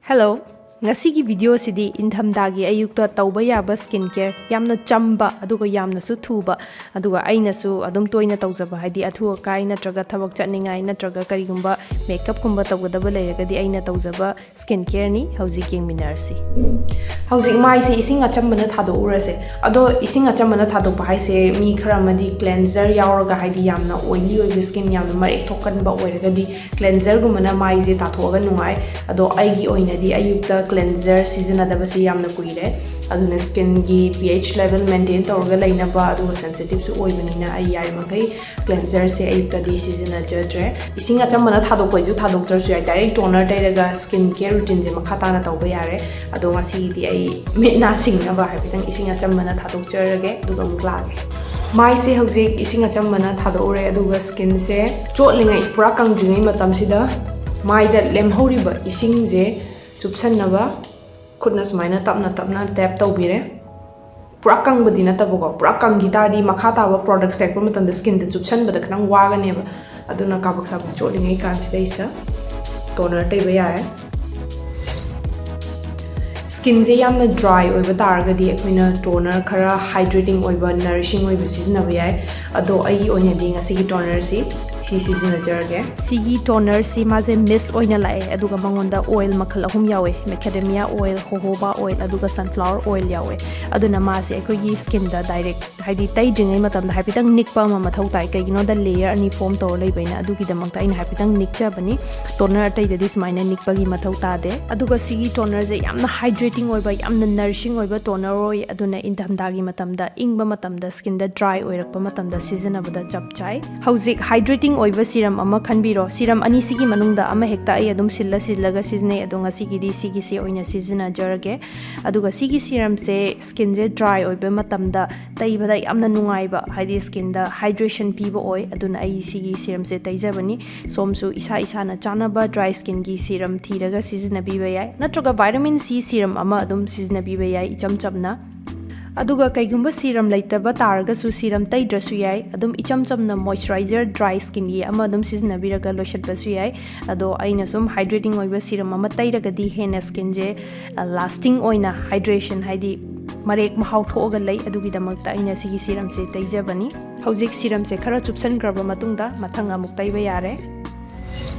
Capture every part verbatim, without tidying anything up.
Hello, ꯉꯁꯤꯒꯤ ꯚꯤꯗꯤꯑꯣꯁꯤꯗꯤ ꯏꯪꯊꯝꯊꯥꯒꯤ ꯑꯌꯨꯛꯇ ꯇꯧꯕ ꯌꯥꯕ ꯁ꯭ꯀꯤꯟ ꯀꯦꯌꯔ, ꯌꯥꯝꯅ ꯆꯝꯕ ꯑꯗꯨꯒ ꯌꯥꯝꯅꯁꯨ ꯊꯨꯕ, ꯑꯗꯨꯒ ꯑꯩꯅꯁꯨ ꯑꯗꯨꯝ ꯇꯣꯏꯅ ꯇꯧꯖꯕ, ꯍꯥꯏꯗꯤ ꯑꯊꯨ ꯑꯀꯥꯏ ꯅꯠꯇ꯭ꯔꯒ ꯊꯕꯛ ꯆꯠꯅꯤꯡꯉꯥꯏ ꯅꯠꯇ꯭ꯔꯒ ꯀꯔꯤꯒꯨꯝꯕ ꯃꯦꯀꯞꯀꯨꯝꯕ ꯇꯧꯒꯗꯕ ꯂꯩꯔꯒꯗꯤ ꯑꯩꯅ ꯇꯧꯖꯕ ꯁ꯭ꯀꯤꯟ ꯀꯦꯌꯔꯅꯤ꯫ ꯍꯧꯖꯤꯛ ꯌꯦꯡꯃꯤꯟꯅꯔꯁꯤ꯫ ꯍꯧꯖꯤꯛ ꯃꯥꯏꯁꯦ ꯏꯁꯤꯡ ꯑꯆꯝꯕꯅ ꯊꯥꯗꯣꯛꯎꯔꯁꯦ꯫ ꯑꯗꯣ ꯏꯁꯤꯡ ꯑꯆꯝꯕꯅ ꯊꯥꯗꯣꯛꯄ ꯍꯥꯏꯁꯦ ꯃꯤ ꯈꯔ ꯑꯃꯗꯤ ꯀ꯭ꯂꯦꯟꯖꯔ ꯌꯥꯎꯔꯒ, ꯍꯥꯏꯗꯤ ꯌꯥꯝꯅ ꯑꯣꯏꯂꯤ ꯑꯣꯏꯕ ꯁ꯭ꯀꯤꯟ, ꯌꯥꯝꯅ ꯃꯔꯦꯛ ꯊꯣꯛꯀꯟꯕ ꯑꯣꯏꯔꯒꯗꯤ ꯀ꯭ꯂꯦꯟꯖꯔꯒꯨꯝꯕꯅ ꯃꯥꯏꯁꯦ ꯇꯥꯊꯣꯛꯑꯒ ꯅꯨꯡꯉꯥꯏ꯫ ꯑꯗꯣ ꯑꯩꯒꯤ ꯑꯣꯏꯅꯗꯤ ꯑꯌꯨꯛꯇ ꯀ꯭ꯂꯦꯟꯖꯔ ꯁꯤꯖꯤꯟꯅꯗꯕꯁꯤ ꯌꯥꯝꯅ ꯀꯨꯏꯔꯦ꯫ ꯑꯗꯨꯅ ꯁ꯭ꯀꯤꯟꯒꯤ ꯄꯤ ꯑꯩꯆ ꯂꯦꯚꯦꯜ ꯃꯦꯟꯇꯦꯟ ꯇꯧꯔꯒ ꯂꯩꯅꯕ, ꯑꯗꯨꯒ ꯁꯦꯟꯁꯤꯇꯤꯞꯁꯨ ꯑꯣꯏꯕꯅꯤꯅ ꯑꯩ ꯌꯥꯔꯤꯃꯈꯩ ꯀ꯭ꯂꯦꯟꯖꯔꯁꯦ ꯑꯌꯨꯛꯇꯗꯤ ꯁꯤꯖꯤꯟꯅꯖꯗ꯭ꯔꯦ꯫ ꯏꯁꯤꯡ ꯑꯆꯝꯕꯅ ꯊꯥꯗꯣꯛꯄꯩꯁꯨ ꯊꯥꯗꯣꯛꯇ꯭ꯔꯁꯨ ꯌꯥꯏ, ꯗꯥꯏꯔꯦꯛ ꯇꯣꯅꯔ ꯇꯩꯔꯒ ꯁ꯭ꯀꯤꯟ ꯀꯦꯌꯔ ꯔꯨꯇꯤꯟꯁꯦ ꯃꯈꯥ ꯇꯥꯅ ꯇꯧꯕ ꯌꯥꯔꯦ꯫ ꯑꯗꯣ ꯉꯁꯤꯒꯤꯗꯤ ꯑꯩ ꯃꯤꯠ ꯅꯥ ꯁꯤꯡꯅꯕ ꯍꯥꯏꯐꯦꯠꯇꯪ ꯏꯁꯤꯡ ꯑꯆꯝꯕꯅ ꯊꯥꯗꯣꯛꯆꯔꯒꯦ, ꯑꯗꯨꯒ ꯑꯃꯨꯛ ꯂꯥꯛꯑꯒꯦ꯫ ꯃꯥꯏꯁꯦ ꯍꯧꯖꯤꯛ ꯏꯁꯤꯡ ꯑꯆꯝꯕꯅ ꯊꯥꯗꯣꯛꯎꯔꯦ, ꯑꯗꯨꯒ ꯁ꯭ꯀꯤꯟꯁꯦ ꯆꯣꯠꯂꯤꯉꯩ, ꯄꯨꯔꯥ ꯀꯪꯗ꯭ꯔꯤꯉꯩ ꯃꯇꯝꯁꯤꯗ ꯃꯥꯏꯗ ꯂꯦꯝꯍꯧꯔꯤꯕ ꯏꯁꯤꯡꯁꯦ ꯆꯨꯞꯁꯟꯅꯕ ꯈꯨꯠꯅ ꯁꯨꯃꯥꯏꯅ ꯇꯞꯅ ꯇꯞꯅ ꯇꯦꯞ ꯇꯧꯕꯤꯔꯦ꯫ ꯄꯨꯔꯥ ꯀꯪꯕꯗꯤ ꯅꯠꯇꯕꯀꯣ, ꯄꯨꯔꯥ ꯀꯪꯈꯤ ꯇꯥꯔꯗꯤ ꯃꯈꯥ ꯇꯥꯕ ꯄ꯭ꯔꯣꯗꯛꯠꯁ ꯇꯩꯔꯛꯄ ꯃꯇꯝꯗ ꯁ꯭ꯀꯤꯟꯗ ꯆꯨꯞꯁꯟꯕꯗ ꯈꯤꯇꯪ ꯋꯥꯒꯅꯦꯕ꯫ ꯑꯗꯨꯅ ꯀꯥꯕꯛ ꯁꯥꯕꯛ ꯆꯣꯠꯂꯤꯉꯩ ꯀꯥꯟꯁꯤꯗꯩꯁꯤꯗ ꯇꯣꯅꯔ ꯇꯩꯕ ꯌꯥꯔꯦ꯫ ꯁ꯭ꯀꯤꯟꯁꯦ ꯌꯥꯝꯅ ꯗ꯭ꯔꯥꯏ ꯑꯣꯏꯕ ꯇꯥꯔꯒꯗꯤ ꯑꯩꯈꯣꯏꯅ ꯇꯣꯅꯔ ꯈꯔ ꯍꯥꯏꯗ꯭ꯔꯦꯇꯤꯡ ꯑꯣꯏꯕ, ꯅꯔꯤꯁꯤꯡ ꯑꯣꯏꯕ ꯁꯤꯖꯤꯟꯅꯕ ꯌꯥꯏ꯫ ꯑꯗꯣ ꯑꯩꯒꯤ ꯑꯣꯏꯅꯗꯤ ꯉꯁꯤꯒꯤ ꯇꯣꯅꯔꯁꯤ ꯁꯤ ꯁꯤꯖꯤꯟꯅꯖꯔꯒꯦ꯫ ꯁꯤꯒꯤ ꯇꯣꯅꯔꯁꯤ ꯃꯥꯁꯦ ꯃꯤꯁ ꯑꯣꯏꯅ ꯂꯥꯛꯑꯦ, ꯑꯗꯨꯒ ꯃꯉꯣꯟꯗ ꯑꯣꯏꯜ ꯃꯈꯜ ꯑꯍꯨꯝ ꯌꯥꯎꯋꯦ: ꯃꯦꯀꯥꯗꯦꯃꯤꯌꯥ ꯑꯣꯏꯜ, ꯍꯣꯍꯣꯕꯥ ꯑꯣꯏꯜ, ꯑꯗꯨꯒ ꯁꯟꯐ꯭ꯂꯥꯋꯔ ꯑꯣꯏꯜ ꯌꯥꯎꯋꯦ꯫ ꯑꯗꯨꯅ ꯃꯥꯁꯦ ꯑꯩꯈꯣꯏꯒꯤ ꯁ꯭ꯀꯤꯟꯗ ꯗꯥꯏꯔꯦꯛ, ꯍꯥꯏꯗꯤ ꯇꯩꯗ꯭ꯔꯤꯉꯩ ꯃꯇꯝꯗ ꯍꯥꯏꯐꯦꯠꯇꯪ ꯅꯤꯛꯄ ꯑꯃ ꯃꯊꯧ ꯇꯥꯏ꯫ ꯀꯩꯒꯤꯅꯣꯗ ꯂꯦꯌꯔ ꯑꯅꯤ ꯐꯣꯔꯝ ꯇꯧꯔ ꯂꯩꯕꯅꯤꯅ, ꯑꯗꯨꯒꯤꯗꯃꯛꯇ ꯑꯩꯅ ꯍꯥꯏꯐꯦꯠꯇꯪ ꯅꯤꯛꯆꯕꯅꯤ꯫ ꯇꯣꯅꯔ ꯑꯇꯩꯗꯗꯤ ꯁꯨꯃꯥꯏꯅ ꯅꯤꯛꯄꯒꯤ ꯃꯊꯧ ꯇꯥꯗꯦ꯫ ꯑꯗꯨꯒ ꯁꯤꯒꯤ ꯇꯣꯅꯔꯁꯦ ꯌꯥꯝꯅ ꯍꯥꯏꯗ꯭ꯔꯦꯇꯤꯡ ꯑꯣꯏꯕ, ꯌꯥꯝꯅ ꯅꯔꯤꯁꯤꯡ ꯑꯣꯏꯕ ꯇꯣꯅꯔ ꯑꯣꯏ, ꯑꯗꯨꯅ ꯏꯪꯊꯝꯊꯥꯒꯤ ꯃꯇꯝꯗ, ꯏꯪꯕ ꯃꯇꯝꯗ, ꯁ꯭ꯀꯤꯟꯗ ꯗ꯭ꯔꯥꯏ ꯑꯣꯏꯔꯛꯄ ꯃꯇꯝꯗ ꯁꯤꯖꯤꯟꯅꯕꯗ ꯆꯞ ꯆꯥꯏ꯫ ꯍꯧꯖꯤꯛ ꯍꯥꯏꯗ꯭ꯔꯦꯇꯤꯡ ꯑꯣꯏꯕ ꯁꯤꯔꯝ ꯑꯃ ꯈꯟꯕꯤꯔꯣ꯫ ꯁꯤꯔꯝ ꯑꯅꯤꯁꯤꯒꯤ ꯃꯅꯨꯡꯗ ꯑꯃ ꯍꯦꯛꯇ ꯑꯩ ꯑꯗꯨꯝ ꯁꯤꯜꯂ ꯁꯤꯜꯂꯒ ꯁꯤꯖꯤꯟꯅꯩ, ꯑꯗꯣ ꯉꯁꯤꯒꯤꯗꯤ ꯁꯤꯒꯤꯁꯦ ꯑꯣꯏꯅ ꯁꯤꯖꯤꯟꯅꯖꯔꯒꯦ꯫ ꯑꯗꯨꯒ ꯁꯤꯒꯤ ꯁꯤꯔꯝꯁꯦ ꯁ꯭ꯀꯤꯟꯁꯦ ꯗ꯭ꯔꯥꯏ ꯑꯣꯏꯕ ꯃꯇꯝꯗ ꯇꯩꯕꯗ ꯌꯥꯝꯅ ꯅꯨꯡꯉꯥꯏꯕ, ꯍꯥꯏꯗꯤ ꯁ꯭ꯀꯤꯟꯗ ꯍꯥꯏꯗ꯭ꯔꯦꯁꯟ ꯄꯤꯕ ꯑꯣꯏ꯫ ꯑꯗꯨꯅ ꯑꯩ ꯁꯤꯒꯤ ꯁꯤꯔꯝꯁꯦ ꯇꯩꯖꯕꯅꯤ꯫ ꯁꯣꯝꯁꯨ ꯏꯁꯥ ꯏꯁꯥꯅ ꯆꯥꯅꯕ ꯗ꯭ꯔꯥꯏ ꯁ꯭ꯀꯤꯟꯒꯤ ꯁꯤꯔꯝ ꯊꯤꯔꯒ ꯁꯤꯖꯤꯟꯅꯕꯤꯕ ꯌꯥꯏ, ꯅꯠꯇ꯭ꯔꯒ ꯚꯥꯏꯇꯥꯃꯤꯟ ꯁꯤ ꯁꯤꯔꯝ ꯑꯃ ꯑꯗꯨꯝ ꯁꯤꯖꯤꯟꯅꯕꯤꯕ ꯌꯥꯏ, ꯏꯆꯝ ꯆꯝꯅ꯫ ꯑꯗꯨꯒ ꯀꯩꯒꯨꯝꯕ ꯁꯤꯔꯝ ꯂꯩꯇꯕ ꯇꯥꯔꯒꯁꯨ ꯁꯤꯔꯝ ꯇꯩꯗ꯭ꯔꯁꯨ ꯌꯥꯏ, ꯑꯗꯨꯝ ꯏꯆꯝ ꯆꯝꯅ ꯃꯣꯏꯆꯔꯥꯏꯖꯔ ꯗ꯭ꯔꯥꯏ ꯁ꯭ꯀꯤꯟꯒꯤ ꯑꯃ ꯑꯗꯨꯝ ꯁꯤꯖꯤꯟꯅꯕꯤꯔꯒ ꯂꯣꯏꯁꯤꯟꯕꯁꯨ ꯌꯥꯏ꯫ ꯑꯗꯣ ꯑꯩꯅ ꯁꯨꯝ ꯍꯥꯏꯗ꯭ꯔꯦꯇꯤꯡ ꯑꯣꯏꯕ ꯁꯤꯔꯝ ꯑꯃ ꯇꯩꯔꯒꯗꯤ ꯍꯦꯟꯅ ꯁ꯭ꯀꯤꯟꯁꯦ ꯂꯥꯁꯇꯤꯡ ꯑꯣꯏꯅ ꯍꯥꯏꯗ꯭ꯔꯦꯁꯟ, ꯍꯥꯏꯗꯤ ꯃꯔꯦꯛ ꯃꯍꯥꯎ ꯊꯣꯛꯑꯒ ꯂꯩ꯫ ꯑꯗꯨꯒꯤꯗꯃꯛꯇ ꯑꯩꯅ ꯁꯤꯒꯤ ꯁꯤꯔꯝꯁꯦ ꯇꯩꯖꯕꯅꯤ꯫ ꯍꯧꯖꯤꯛ ꯁꯤꯔꯝꯁꯦ ꯈꯔ ꯆꯨꯞꯁꯟꯈ꯭ꯔꯕ ꯃꯇꯨꯡꯗ ꯃꯊꯪ ꯑꯃꯨꯛ ꯇꯩꯕ ꯌꯥꯔꯦ꯫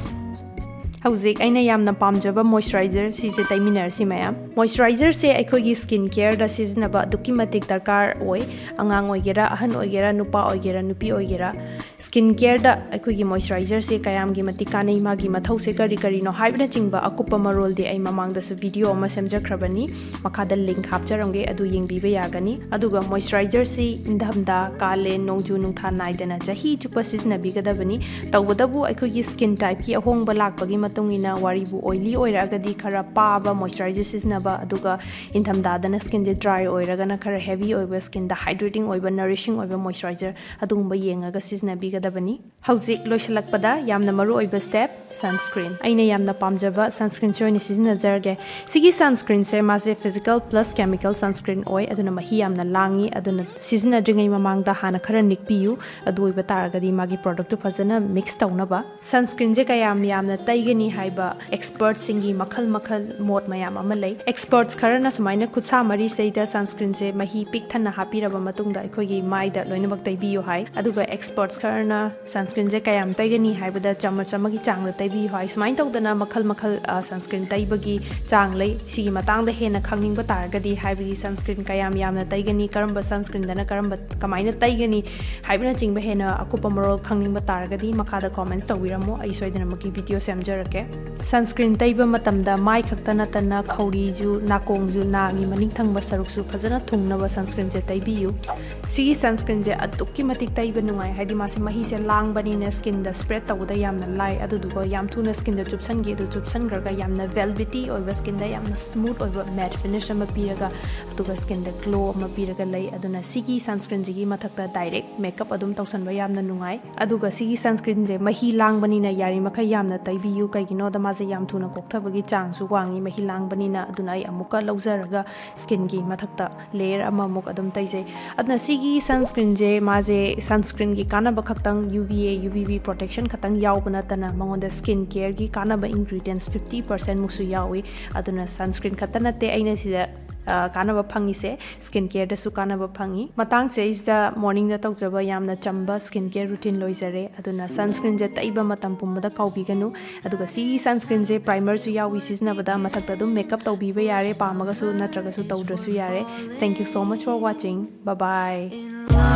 ꯍꯧꯖꯤꯛ ꯑꯩꯅ ꯌꯥꯝꯅ ꯄꯥꯝꯖꯕ ꯃꯣꯏꯆꯔꯥꯏꯖꯔ ꯁꯤꯁꯦ ꯇꯩꯃꯤꯟꯅꯔꯁꯤ ꯃꯌꯥꯝ꯫ ꯃꯣꯏꯆꯔꯥꯏꯖꯔꯁꯦ ꯑꯩꯈꯣꯏꯒꯤ ꯁ꯭ꯀꯤꯟ ꯀꯦꯌꯔꯗ ꯁꯤꯖꯤꯟꯅꯕ ꯑꯗꯨꯛꯀꯤ ꯃꯇꯤꯛ ꯗꯔꯀꯥꯔ ꯑꯣꯏ꯫ ꯑꯉꯥꯡ ꯑꯣꯏꯒꯦꯔꯥ, ꯑꯍꯟ ꯑꯣꯏꯒꯦꯔꯥ, ꯅꯨꯄꯥ ꯑꯣꯏꯒꯦꯔꯥ, ꯅꯨꯄꯤ ꯑꯣꯏꯒꯦꯔꯥ, ꯁ꯭ꯀꯤꯟ ꯀꯦꯌꯔꯗ ꯑꯩꯈꯣꯏꯒꯤ ꯃꯣꯏꯆꯔꯥꯏꯖꯔꯁꯦ ꯀꯌꯥꯝꯒꯤ ꯃꯇꯤꯛ ꯀꯥꯟꯅꯩ, ꯃꯥꯒꯤ ꯃꯊꯧꯁꯦ ꯀꯔꯤ ꯀꯔꯤꯅꯣ ꯍꯥꯏꯕꯅꯆꯤꯡꯕ ꯑꯀꯨꯞꯄ ꯃꯔꯣꯜꯗꯤ ꯑꯩ ꯃꯃꯥꯡꯗꯁꯨ ꯚꯤꯗꯤꯑꯣ ꯑꯃ ꯁꯦꯝꯖꯈ꯭ꯔꯕꯅꯤ, ꯃꯈꯥꯗ ꯂꯤꯡꯛ ꯍꯥꯞꯆꯔꯝꯒꯦ, ꯑꯗꯨ ꯌꯦꯡꯕꯤꯕ ꯌꯥꯒꯅꯤ꯫ ꯑꯗꯨꯒ ꯃꯣꯏꯆꯔꯥꯏꯖꯔꯁꯤ ꯏꯪꯊꯝꯊꯥ, ꯀꯥꯂꯦꯟ, ꯅꯣꯡꯖꯨ ꯅꯨꯡꯊꯥ ꯅꯥꯏꯗꯅ ꯆꯍꯤ ꯆꯨꯞꯄ ꯁꯤꯖꯤꯟꯅꯕꯤꯒꯗꯕꯅꯤ꯫ ꯇꯧꯕꯇꯕꯨ ꯑꯩꯈꯣꯏꯒꯤ ꯁ꯭ꯀꯤꯟ ꯇꯥꯏꯞꯀꯤ ꯑꯍꯣꯡꯕ ꯂꯥꯛꯄꯒꯤ ꯃꯇꯨꯡ ꯏꯟꯅ, ꯋꯥꯔꯤꯕꯨ ꯑꯣꯏꯂꯤ ꯑꯣꯏꯔꯛꯑꯒꯗꯤ ꯈꯔ ꯄꯥꯕ ꯃꯣꯏꯆꯔꯥꯏꯖꯔ ꯁꯤꯖꯤꯟꯅꯕ, ꯑꯗꯨꯒ ꯏꯪꯊꯝꯊꯥꯗꯅ ꯁ꯭ꯀꯤꯟꯁꯦ ꯗ꯭ꯔꯥꯏ ꯑꯣꯏꯔꯒꯅ ꯈꯔ ꯍꯦꯚꯤ ꯑꯣꯏꯕ, ꯁ꯭ꯀꯤꯟꯗ ꯍꯥꯏꯗ꯭ꯔꯦꯇꯤꯡ ꯑꯣꯏꯕ, ꯅꯔꯤꯁꯤꯡ ꯑꯣꯏꯕ ꯃꯣꯏꯆꯔꯥꯏꯖꯔ ꯑꯗꯨꯒꯨꯝꯕ ꯌꯦꯡꯉꯒ ꯁꯤꯖꯤꯟꯅꯕꯤꯒꯗꯕꯅꯤ꯫ ꯍꯧꯖꯤꯛ ꯂꯣꯏꯁꯤꯜꯂꯛꯄꯗ ꯌꯥꯝꯅ ꯃꯔꯨ ꯑꯣꯏꯕ ꯁ꯭ꯇꯦꯞ, ꯁꯟꯁꯀ꯭ꯔꯤꯟ꯫ ꯑꯩꯅ ꯌꯥꯝꯅ ꯄꯥꯝꯖꯕ ꯁꯟꯁꯀ꯭ꯔꯤꯟꯁꯦ ꯑꯣꯏꯅ ꯁꯤꯖꯤꯟꯅꯖꯔꯒꯦ꯫ ꯁꯤꯒꯤ ꯁꯟꯁꯀ꯭ꯔꯤꯟꯁꯦ ꯃꯥꯁꯦ ꯐꯤꯖꯤꯀꯦꯜ ꯄ꯭ꯂꯁ ꯀꯦꯃꯤꯀꯦꯜ ꯁꯟꯁꯀ꯭ꯔꯤꯟ ꯑꯣꯏ, ꯑꯗꯨꯅ ꯃꯍꯤ ꯌꯥꯝꯅ ꯂꯥꯡꯉꯤ, ꯑꯗꯨꯅ ꯁꯤꯖꯤꯟꯅꯗ꯭ꯔꯤꯉꯩ ꯃꯃꯥꯡꯗ ꯍꯥꯟꯅ ꯈꯔ ꯅꯤꯛꯄꯤꯌꯨ꯫ ꯑꯗꯨ ꯑꯣꯏꯕ ꯇꯥꯔꯒꯗꯤ ꯃꯥꯒꯤ ꯄ꯭ꯔꯣꯗꯛꯇꯨ ꯐꯖꯅ ꯃꯤꯛꯁ ꯇꯧꯅꯕ꯫ ꯁꯟꯁꯀ꯭ꯔꯤꯟꯁꯦ ꯀꯌꯥꯝ ꯌꯥꯝꯅ ꯇꯩꯒꯅꯤ ꯍꯥꯏꯕ ꯑꯦꯛꯁꯄꯔꯠꯁꯤꯡꯒꯤ ꯃꯈꯜ ꯃꯈꯜ ꯃꯣꯠ ꯃꯌꯥꯝ ꯑꯃ ꯂꯩ꯫ ꯑꯦꯛꯁꯄꯔꯠꯁ ꯈꯔꯅ ꯁꯨꯃꯥꯏꯅ ꯈꯨꯠꯁꯥ ꯃꯔꯤꯁꯤꯗꯩꯗ ꯁꯟꯁꯀ꯭ꯔꯤꯟꯁꯦ ꯃꯍꯤ ꯄꯤꯛ ꯊꯟꯅ ꯍꯥꯞꯄꯤꯔꯕ ꯃꯇꯨꯡꯗ ꯑꯩꯈꯣꯏꯒꯤ ꯃꯥꯏꯗ ꯂꯣꯏꯅꯃꯛ ꯇꯩꯕꯤꯌꯨ ꯍꯥꯏ꯫ ꯑꯗꯨꯒ ꯑꯦꯛꯁꯄꯔꯠꯁ ꯈꯔꯅ ꯁꯟꯁꯀ꯭ꯔꯤꯟꯁꯦ ꯀꯌꯥꯝ ꯇꯩꯒꯅꯤ ꯍꯥꯏꯕꯗ ꯆꯥꯃꯁ ꯑꯃꯒꯤ ꯆꯥꯡꯗ ꯇꯩꯕꯤꯌꯨ ꯍꯥꯏ꯫ ꯁꯨꯃꯥꯏꯅ ꯇꯧꯗꯅ ꯃꯈꯜ ꯃꯈꯜ, ꯑ, ꯁꯟꯁꯀ꯭ꯔꯤꯟ ꯇꯩꯕꯒꯤ ꯆꯥꯡ ꯂꯩ꯫ ꯁꯤꯒꯤ ꯃꯇꯥꯡꯗ ꯍꯦꯟꯅ ꯈꯪꯅꯤꯡꯕ ꯇꯥꯔꯒꯗꯤ, ꯍꯥꯏꯕꯗꯤ ꯁꯟꯁꯀ꯭ꯔꯤꯟ ꯀꯌꯥꯝ ꯌꯥꯝꯅ ꯇꯩꯒꯅꯤ, ꯀꯔꯝꯕ ꯁꯟꯁꯀ꯭ꯔꯤꯟꯗꯅ ꯀꯔꯝꯕ, ꯀꯃꯥꯏꯅ ꯇꯩꯒꯅꯤ ꯍꯥꯏꯕꯅꯆꯤꯡꯕ ꯍꯦꯟꯅ ꯑꯀꯨꯞꯄ ꯃꯔꯣꯜ ꯈꯪꯅꯤꯡꯕ ꯇꯥꯔꯒꯗꯤ ꯃꯈꯥꯗ ꯀꯣꯃꯦꯟꯠꯁ ꯇꯧꯕꯤꯔꯝꯃꯣ, ꯑꯩ ꯁꯣꯏꯗꯅꯃꯛꯀꯤ ꯚꯤꯗꯤꯑꯣ ꯁꯦꯝꯖꯔꯛꯀꯦ꯫ ꯁꯟꯁꯀ꯭ꯔꯤꯟ ꯇꯩꯕ ꯃꯇꯝꯗ ꯃꯥꯏ ꯈꯛꯇ ꯅꯠꯇꯅ ꯈꯧꯔꯤꯁꯨ, ꯅꯥꯀꯣꯡꯁꯨ, ꯅꯥꯒꯤ ꯃꯅꯤꯡ ꯊꯪꯕ ꯁꯔꯨꯛꯁꯨ ꯐꯖꯅ ꯊꯨꯡꯅꯕ ꯁꯟꯁꯀ꯭ꯔꯤꯟꯁꯦ ꯇꯩꯕꯤꯌꯨ꯫ ꯁꯤꯒꯤ ꯁꯟꯁꯀ꯭ꯔꯤꯟꯁꯦ ꯑꯗꯨꯛꯀꯤ ꯃꯇꯤꯛ ꯇꯩꯕ ꯅꯨꯡꯉꯥꯏ, ꯍꯥꯏꯗꯤ ꯃꯥꯁꯦ ꯃꯍꯤꯁꯦ ꯂꯥꯡꯕꯅꯤꯅ ꯁ꯭ꯀꯤꯟꯗ ꯁ꯭ꯄ꯭ꯔꯦꯗ ꯇꯧꯕꯗ ꯌꯥꯝꯅ ꯂꯥꯏ꯫ ꯑꯗꯨꯗꯨꯒ ꯌꯥꯝ ꯊꯨꯅ ꯁ꯭ꯀꯤꯟꯗ ꯆꯨꯞꯁꯟꯈꯤ꯫ ꯑꯗꯨ ꯆꯨꯞꯁꯟꯈ꯭ꯔꯒ ꯌꯥꯝꯅ ꯚꯦꯜꯚꯦꯇꯤ ꯑꯣꯏꯕ, ꯁ꯭ꯀꯤꯟꯗ ꯌꯥꯝꯅ ꯁ꯭ꯃꯨꯠ ꯑꯣꯏꯕ ꯃꯦꯠ ꯐꯤꯅꯤꯁ ꯑꯃ ꯄꯤꯔꯒ, ꯑꯗꯨꯒ ꯁ꯭ꯀꯤꯟꯗ ꯒ꯭ꯂꯣ ꯑꯃ ꯄꯤꯔꯒ ꯂꯩ꯫ ꯑꯗꯨꯅ ꯁꯤꯒꯤ ꯁꯟꯁꯀ꯭ꯔꯤꯟꯁꯤꯒꯤ ꯃꯊꯛꯇ ꯗꯥꯏꯔꯦꯛ ꯃꯦꯀꯞ ꯑꯗꯨꯝ ꯇꯧꯁꯟꯕ ꯌꯥꯝꯅ ꯅꯨꯡꯉꯥꯏ꯫ ꯑꯗꯨꯒ ꯁꯤꯒꯤ ꯁꯟꯁꯀ꯭ꯔꯤꯟꯁꯦ ꯃꯍꯤ ꯂꯥꯡꯕꯅꯤꯅ ꯌꯥꯔꯤꯃꯈꯩ ꯌꯥꯝꯅ ꯇꯩꯕꯤꯌꯨ꯫ ꯀꯩꯒꯤꯅꯣꯗ ꯃꯥꯁꯦ ꯌꯥꯝ ꯊꯨꯅ ꯀꯣꯛꯊꯕꯒꯤ ꯆꯥꯡꯁꯨ ꯋꯥꯡꯉꯤ, ꯃꯍꯤ ꯂꯥꯡꯕꯅꯤꯅ꯫ ꯑꯗꯨꯅ ꯑꯩ ꯑꯃꯨꯛꯀ ꯂꯧꯖꯔꯒ ꯁ꯭ꯀꯤꯟꯒꯤ ꯃꯊꯛꯇ ꯂꯦꯌꯔ ꯑꯃꯃꯨꯛ ꯑꯗꯨꯝ ꯇꯩꯖꯩ꯫ ꯑꯗꯨꯅ ꯁꯤꯒꯤ ꯁꯟꯁ꯭ꯀ꯭ꯔꯤꯟꯁꯦ ꯃꯥꯁꯦ ꯁꯟꯁ꯭ꯀ꯭ꯔꯤꯟꯒꯤ ꯀꯥꯟꯅꯕ ꯈꯛꯇꯪ, U V A U V B protection ꯈꯛꯇꯪ ꯌꯥꯎꯕ ꯅꯠꯇꯅ ꯃꯉꯣꯟꯗ ꯁ꯭ꯀꯤꯟ ꯀꯦꯌꯔꯒꯤ ꯀꯥꯟꯅꯕ ꯏꯟꯒ꯭ꯔꯤꯗꯤꯌꯦꯟꯁ ꯐꯤꯐꯇꯤ ꯄꯥꯔꯁꯦꯟꯃꯨꯛꯁꯨ ꯌꯥꯎꯏ꯫ ꯑꯗꯨꯅ ꯁꯟꯁ꯭ꯀ꯭ꯔꯤꯟ ꯈꯛꯇ ꯅꯠꯇꯦ ꯑꯩꯅ ꯁꯤꯗ ꯀꯥꯟꯅꯕ ꯐꯪꯉꯤꯁꯦ, ꯁ꯭ꯀꯤꯟ ꯀꯦꯌꯔꯗꯁꯨ ꯀꯥꯟꯅꯕ ꯐꯪꯉꯤ꯫ ꯃꯇꯥꯡꯁꯦ ꯑꯩꯁꯤꯗ ꯃꯣꯔꯅꯤꯡꯗ ꯇꯧꯖꯕ ꯌꯥꯝꯅ ꯆꯝꯕ ꯁ꯭ꯀꯤꯟ ꯀꯦꯌꯔ ꯔꯨꯇꯤꯟ ꯂꯣꯏꯖꯔꯦ꯫ ꯑꯗꯨꯅ ꯁꯟꯁ꯭ꯀ꯭ꯔꯤꯟꯁꯦ ꯇꯩꯕ ꯃꯇꯝ ꯄꯨꯝꯕꯗ ꯀꯥꯎꯕꯤꯒꯅꯨ꯫ ꯑꯗꯨꯒ ꯁꯤꯒꯤ ꯁꯟꯁ꯭ꯀ꯭ꯔꯤꯟꯁꯦ ꯄ꯭ꯔꯥꯏꯃꯔꯁꯨ ꯌꯥꯎꯏ ꯁꯤꯖꯤꯟꯅꯕꯗ꯫ ꯃꯊꯛꯇ ꯑꯗꯨꯝ ꯃꯦꯀꯞ ꯇꯧꯕꯤꯕ ꯌꯥꯔꯦ, ꯄꯥꯝꯃꯒꯁꯨ ꯅꯠꯇ꯭ꯔꯒꯁꯨ ꯇꯧꯗ꯭ꯔꯁꯨ ꯌꯥꯔꯦ꯫ Thank you so much for watching. Bye bye.